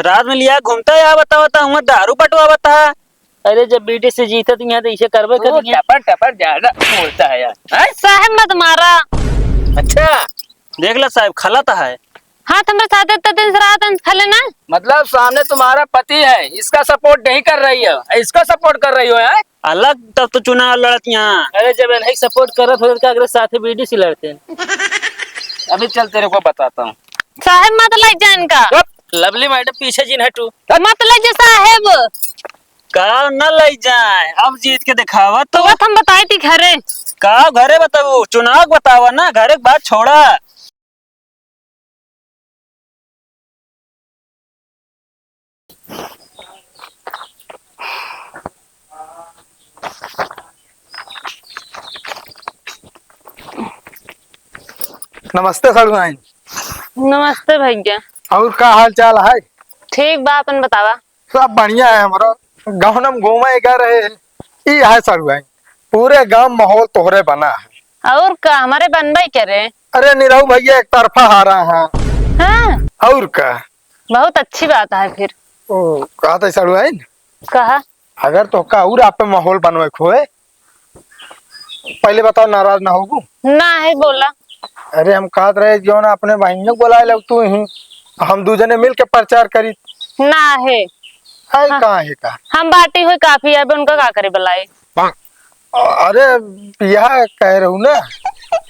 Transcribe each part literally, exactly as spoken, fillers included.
रात में लिया घूमता है, या बतावा ता, हुआ दारू पटवावा ता। अरे, जब बीडीसी जीते तो यहाँ तो इसे करबे तू करेंगे। टपर टपर ज्यादा बोलता है यार, हैं? साहेब मत मारा। अच्छा, देख ला साहेब, खलत है। हाँ, तुम्हारे साथ इतने दिन से रहा था, खले ना। मतलब सामने तुम्हारा पति है, इसका सपोर्ट नहीं कर रही है, इसका सपोर्ट कर रही हो यार? अलग तब तो चुनाव लड़त यहाँ। अरे, जब इन्हें सपोर्ट कर रहे थे, तो अगले साथ ही बीडीसी लड़ते हैं। अभी चल, तेरे को बताता हूँ। साहेब मत लग जा इनका। चुप, लवली मैडम पीछे जिन हटू। मत लग जा साहेब। का न लई जाए, अब जीत के दिखावा तो। तो बात हम बताई थी घरे। का घरे बताऊ, चुनाव बतावा ना, घरे के बात छोड़ा। नमस्ते सड़ुआइन। नमस्ते भैया। और का हाल चाल है? ठीक बा, अपन बतावा। सब बढ़िया है हमरो। गहनम घूमे गए रहे हैं। ई है सड़ुआइन, पूरे गांव माहौल तोहरे बना है। और का, हमारे बनबे करे। अरे निरहू भैया एक तरफा हारा है। हाँ। और का। बहुत अच्छी बात है फिर। ओ, कहा था सड़ुआइन? कहा। अगर तोहका और आप पे माहौल बनवे के होए, पहले बताओ, नाराज ना होगू? ना है, बोला। अरे, हम कहत रहे, जो ना अपने बहिनियों को बुलाए लग तू ही, हम दू जने मिल के प्रचार करी। ना है। है हाँ। कहाँ है का? हम बाटी हुई काफी है, अब उनका का करे बुलाए? अरे, यह कह रहू ना।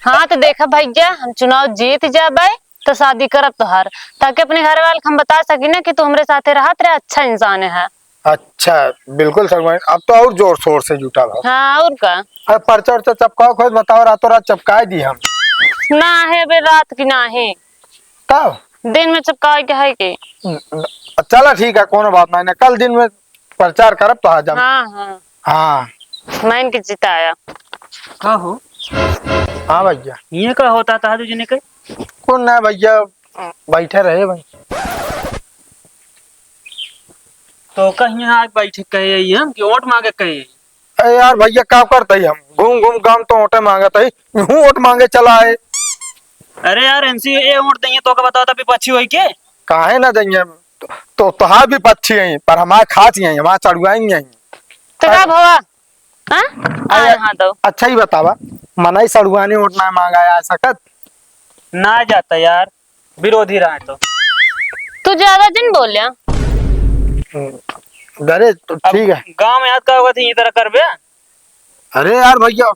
हाँ, तो देखा भैया, हम चुनाव जीत जाबे, तो शादी करब तोहार, ताकि अपने घर वाले के हम बता सकी ना कि तू हमरे साथे रहत रहे, अच्छा इंसान है। अच्छा, बिल्कुल सड़ुआइन, अब तो और जोर शोर से जुटा भाव। हाँ, और का? अरे पर्चा उर्चा चपकाओ, खोज बताओ, रातों रात चपकाए दी हम। ना है, अबे रात की ना है। तब? दिन में चपकाए के है के? चला ठीक है, कोनो बात नहीं, कल दिन में प्रचार करब तो आ जाब। हाँ, हाँ। हाँ। मैं इनके जिताया। का हो? हाँ भैया। ये का होता था दू जने के? कौन ना भैया, बैठे रहे भाई। तो कहीं आज बैठे कहे आई हम कि वोट मांगे कहे आई? अरे यार भैया, का करते ही हम? घूम घूम गांव तो वोटे मांगत ही, यूं वोट मांगे चला आए। अरे यार, एनसी ये वोट देंगे तो का बताओ, तब विपक्षी होई के? काहे ना देंगे? तो तोहार विपक्षी है, पर हमार खास ही है, हमार चढ़ुआई ही है। तो का भवा? हाँ? अरे, आए हाँ तो। अच्छा ही बतावा, मनई सड़ुआनी वोट ना मांगा आ सकत? ना जाता यार, विरोधी रहे तो। तू ज्यादा जिन बोल्या। हम्म, अरे तो अब ठीक है। गांव में याद का होगा थी ये तरह करबे? अरे यार भैया,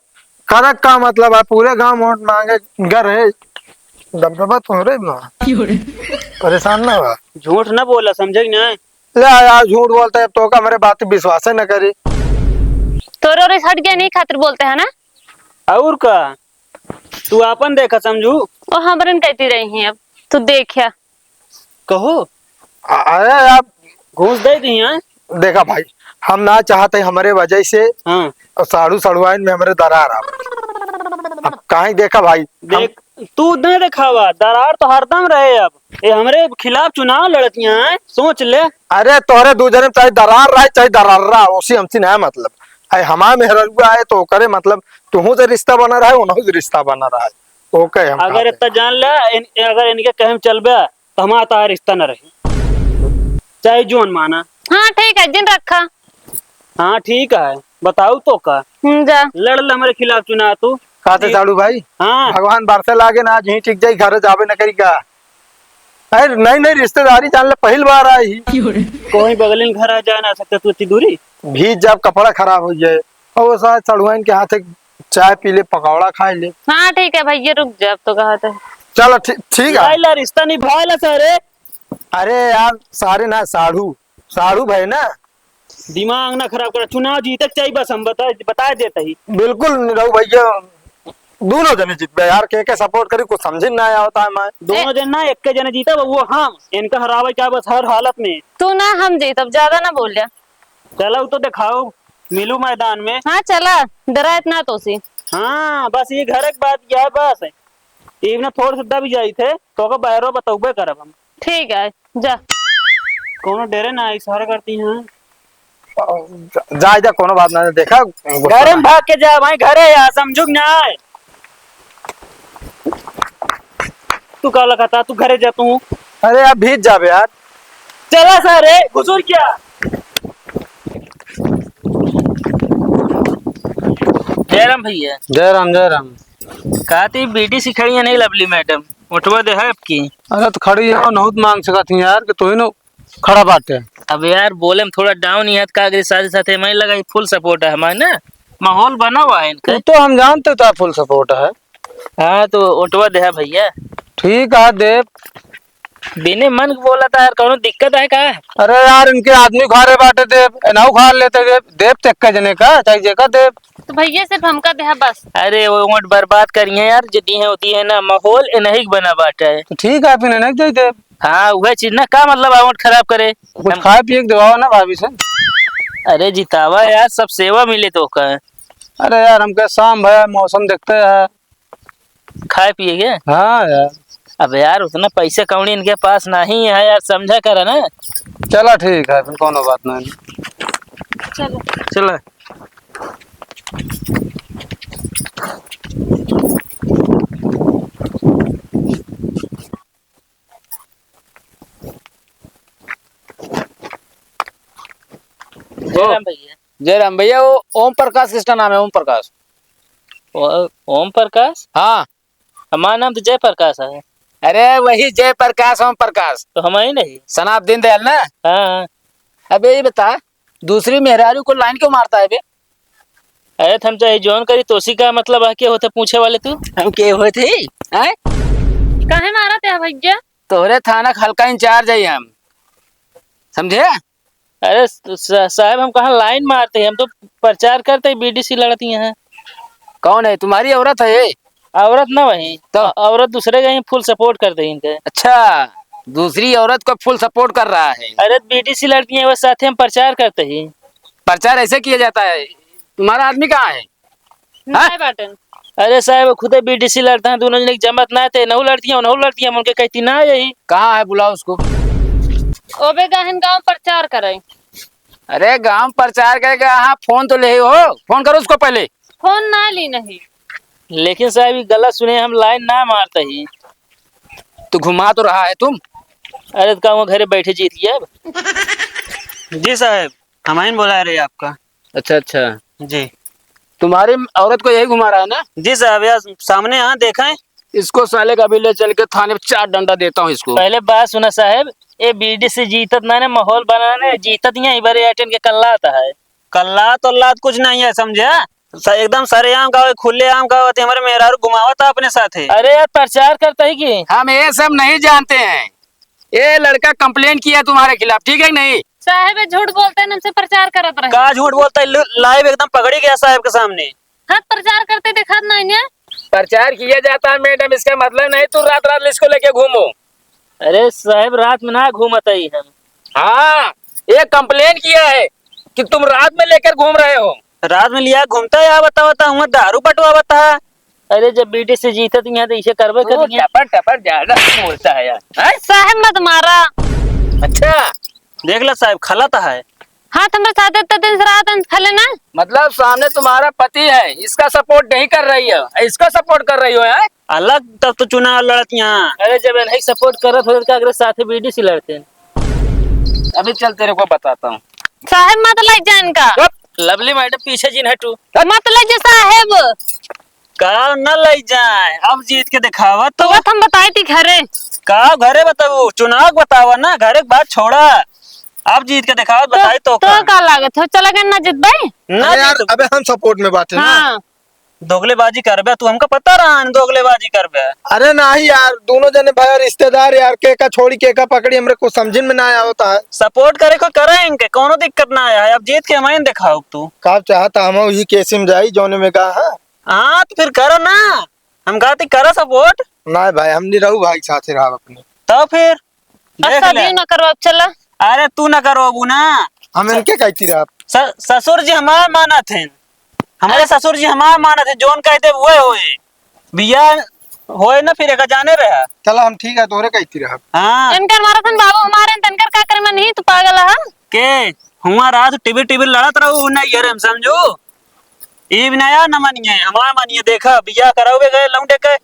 करक का मतलब है, पूरे गांव वोट मांगे घर है, दबदबा तो हो रही बा। परेशान ना हुआ। झूठ ना बोला, समझे कि नहीं? ले यार, झूठ बोलते हैं, अब तो का हमरे बात पे विश्वास ही न करी। तोरो रिस हट गया, नहीं खातिर बोलते हैं ना। और का, तू आपन देखा समझू। ओ हमरन कहती रही हैं, अब तू देखा। कहो। अ-, अरे यार, घूस दे दी हैं। देखा भाई, हम ना चाहते हमरे वजह से हाँ। साढ़ू सड़ुआइन में हमरे दरार आवे। अब काहे देखा भाई, हम देख, तू न देखावा, दरार तो हरदम रहे। अब ये हमरे खिलाफ चुनाव लड़ती हैं, सोच ले। अरे तोहरे दू जने में चाहे दरार रहे चाहे दरार रहा, उसी हमसे ना मतलब। अरे हमार मेहररुआ है तो ओकरे मतलब तुहू से रिश्ता बना रहे, उनहू से रिश्ता बना रहे। ओके, हम अगर कहते इतना जान ले, इन, अगर इनके कहे में चलबे तो हमारा तार रिश्ता न रहे, चाहे जोन माना। हाँ ठीक है, जिन रखा। हाँ ठीक है, बताऊ तो का? हम्म, जा। लड़ ले हमरे खिलाफ चुनाव तू। का थे जी। साड़ू भाई? हाँ। भगवान बरसे लागे ना, आज ही ठीक जाई, घर जाबे न करी का? अरे नहीं नहीं, रिश्तेदारी जान ले, पहिल बार आई। कोई बगलिन घर आ जा ना सकते तू इतनी दूरी? भीज जाब, कपड़ा खराब हो जाए। और वो साथ सड़ुआइन के हाथ एक चाय पी ले, पकौड़ा खा ले। हाँ ठीक है भैया, रुक जा, अब तो कहा था। चलो ठीक, ठीक है। ला रिश्ता निभाए ला सारे। अरे यार, सारे ना, साढ़ू, साढ़ू भाई ना। दिमाग ना खराब कर, चुनाव जीते के चाहिए बस, हम बता, बता देते ही। बिल्कुल निरहू भैया, दोनों जने जीतबे यार, के के सपोर्ट करी, कुछ समझ ना आवता है मैं। दोनों जन ना, एक के जने जीते, वो हम, इनका हरावे क्या बस हर हालत में। तू ना हम जीतब, ज्यादा ना बोल जा। चलो तो दिखाओ, मिलू मैदान में। हाँ चला, डरा इतना तो सी। हाँ बस ये घर की बात क्या है बस, ये ना थोड़ा सा दब जाई थे तो का बहरो बतौबे करब हम। ठीक है। जा। कोनो डरे ना, इशारा करती हैं। जा, जा, कोनो बात ना, देखा, गुस्सा घरे में ना। भाग के जा भाई, घरे आ, समझू कि ना आए? तू का लगता, तू घरे जा तू। अरे यार, भीज जाबे यार। चला सारे, घुसुर क्या? जय राम भैया। जय राम, जय राम। कहा थी बीडीसी खड़ी है नहीं लवली मैडम, उठवा दे है आपकी। अरे तो खड़ी है, नहुत मांग सकत ही यार कि तू ही नु खड़ा बाटे। अब यार बोले में थोड़ा डाउन ही है, का करी, साथे साथे मैं लगा, फुल सपोर्ट है हमारे ना, माहौल बना हुआ है इनका। वो तो हम जानते तो फुल सपोर्ट है। हाँ तो उठवा दे है भैया। ठीक है, देव। बिने मन के बोला था यार, कौनो दिक्कत है का? अरे यार, इनके आदमी उखारे बाटे देव, एनाऊ उखार लेते देव, देव ते एक्के जने का, चाहे जेका देव। तो भैया सिर्फ हमका देहा बस। अरे वो वोट बर्बाद करिए यार, जो दी है होती है ना, माहौल इन्हीं के बना बाटे है। तो ठीक है, फिर इन्हीं के दे देव। हाँ, वह चीज ना, का मतलब है वोट खराब करे? कुछ हम खाए पिए के दिवाओ ना भाभी से। अरे जितावा यार, सब सेवा मिले तो का। अरे यार, हमके शाम भया मौसम देखते हैं, खाए पिए के? हाँ यार। अब यार, उतना पैसा कौड़ी इनके पास नहीं है यार, समझा करा ना। चला ठीक है, फिर कौनो बात नहीं। चलो। चला। जय राम भैया। जय राम भैया, वो ओम प्रकाश किसका नाम है, ओम प्रकाश? ओ-, ओम प्रकाश? हाँ। हमारा नाम तो जय प्रकाश है। अरे वही जय प्रकाश, ओम प्रकाश। तो हम ही नहीं। सनाप दीन दयाल ना? हाँ, हाँ। अबे ये बता, दूसरी मेहरारू को लाइन क्यों मारता है बे? अरे तो हम चाहे जौन करी, तोसी का मतलब है, के होते पूछे वाले तू? हम के होते हैं? काहे मारत है भैया? तोहरे थाना का हल्का इंचार्ज है हम, समझे? अरे स-, स-, साहब, हम कहाँ लाइन मारते हैं, हम तो प्रचार करते हैं, बीडीसी लड़ती हैं। कौन है? तुम्हारी औरत है ये? औरत ना वही, तो? औरत दूसरे का ही फुल सपोर्ट करते हैं इनके। अच्छा, दूसरी औरत को फुल सपोर्ट कर रहा है। अरे बीडीसी लड़ती हैं, वो साथ ही हम प्रचार करते हैं। प्रचार ऐसे किया जाता है? तुम्हारा आदमी कहाँ है? हाँ? नहीं बाटन। अरे साहब, खुदे बीडीसी लड़ता है, दोनों जने के जमत ना थे, नहु लड़ती है, नहु लड़ती है, हम उनके कहती ना यही। कहाँ है, बुलाओ उसको। ओबे गाहन गाँव प्रचार करे। अरे गाँव प्रचार करे के, हाँ, फोन तो ले हो, फोन करो उसको पहले। फोन ना ली नहीं। लेकिन साहब, ये गलत सुने, हम लाइन ना मारते ही। तो घुमा तो रहा है तुम। अरे तो का वो घरे बैठे जीत गया अब? जी साहब, हम ही बोला रहे आपका। अच्छा, अच्छा। जी। तुम्हारी औरत को यही घुमा रहा है ना? जी साहब, यार सामने यहाँ देखा है। इसको साले का अभी ले चल के थाने पे चार डंडा देता हूँ इसको। पहले बात सुना साहब, ये बीडीसी जीतत ना ने, माहौल बनाने जीतत ही है, इबारे एयरटेल के कल्ला आता है। कल्ला तो अल्लाह कुछ नहीं है, समझे? स-, एकदम सरेआम का, खुले आम का होते, हमारे मेहरारू घुमावता अपने साथे। अरे यार, प्रचार करता ही कि? हम ये सब नहीं जानते हैं। ये लड़का कंप्लेंट किया तुम्हारे खिलाफ, ठीक है कि नहीं? साहब, ये झूठ बोलते हैं, हमसे प्रचार करत रहे। का झूठ बोलता है? लु-, लाइव एकदम पकड़ी गया साहब के सामने। हाँ, प्रचार करते दिखात नहीं है। प्रचार किया जाता है मैडम, इसका मतलब नहीं तुम रात रात इसको लेके घूमो। अरे साहब, रात में ना घूमत ही हम। हाँ, ये कंप्लेन किया है कि तुम रात में लेकर घूम रहे हो। रात में लिया घूमता है, या बताओ, बताओ, हम दारू बटवा बता। अरे, जब बीडीसी जीतत ही है, तो इसे करबे तू करेंगे। टपर टपर ज्यादा बोलता है यार, हैं? साहब मत मारा। अच्छा, देख ला साहब, खलत है। हाँ, तो हमरे साथ इतना दिन से रहा था, खले ना। मतलब सामने तुम्हारा पति है, इसका सपोर्ट नहीं कर रही है, इसका सपोर्ट कर रही हो यार? अलग तब तो चुनाव लड़त यहाँ। अरे, जब इन्हें सपोर्ट करत हो, तो अगले साथ बीडीसी लड़ते हैं। अभी चल, तेरे को बताता हूँ। साहब मत लग जा इनका। चुप। लवली मैडम पीछे जिन हटू। मत लग जा साहब। का न लई जाए, अब जीत के दिखावा तो। तो बात हम बताई थी घरे। का घरे बताऊ, चुनाव के बतावा ना, घरे के बात छोड़ा। अब जीत के दिखावा, तो, बताई तो तो का। का लागत हो, चला गए ना जीतबे? ना अरे यार, जीत। अबे हम सपोर्ट में बाटे ना। हाँ। दोगलेबाजी करबे तू, हमका पता रहा है दोगलेबाजी करबे। अरे नाही यार, दोनों जने भाई रिश्तेदार यार, के का छोड़ी के का पकड़ी, हमरे कुछ समझिन में ना आवता है। सपोर्ट करे को करे इनके, कोनो दिक्कत ना आया है। अब जीत के हमारे दिखाओ तू। का चाहता हम यही केसी में जाई, जौने में का है। हाँ, तो फिर करो ना, हम कहते करो सपोर्ट। नहीं भाई, हम नहीं रहू भाई, साथे रहा अपने। तो फिर देख अच्छा, ले। दियो ना करो, अब चला। अरे, तू ना करो अबू ना। हम स-, इनके कहती रहा। स-, ससुर जी हमार मानत हैं, हमारे अरे। ससुर जी हमार मानत हैं, जोन कहते हुए होए, बिया होए ना, फिर एक जाने रहा। चला, हम ठीक है, तोहरे कहती रहा। हाँ। इनकर मारत हन बाबू हमारे, तनकर का करे मन ही, तू पागल है? के हुआ रात टीवी टीवी लड़त रहू ना, ये रे हम समझू। ई भी नया न मानिए, हमार मानिए, देखा, बियाह करावे गए लौंडे के।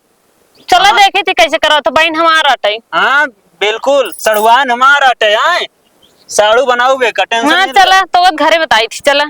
चलो हाँ। देखे थी कैसे करो तो बहन हमार आटे। हाँ, बिल्कुल, सड़ुआन हमार आटे, आए। साड़ू बनाऊ बे का, tension हाँ, नहीं चला, ले। तो वो घरे बताई थी, चला।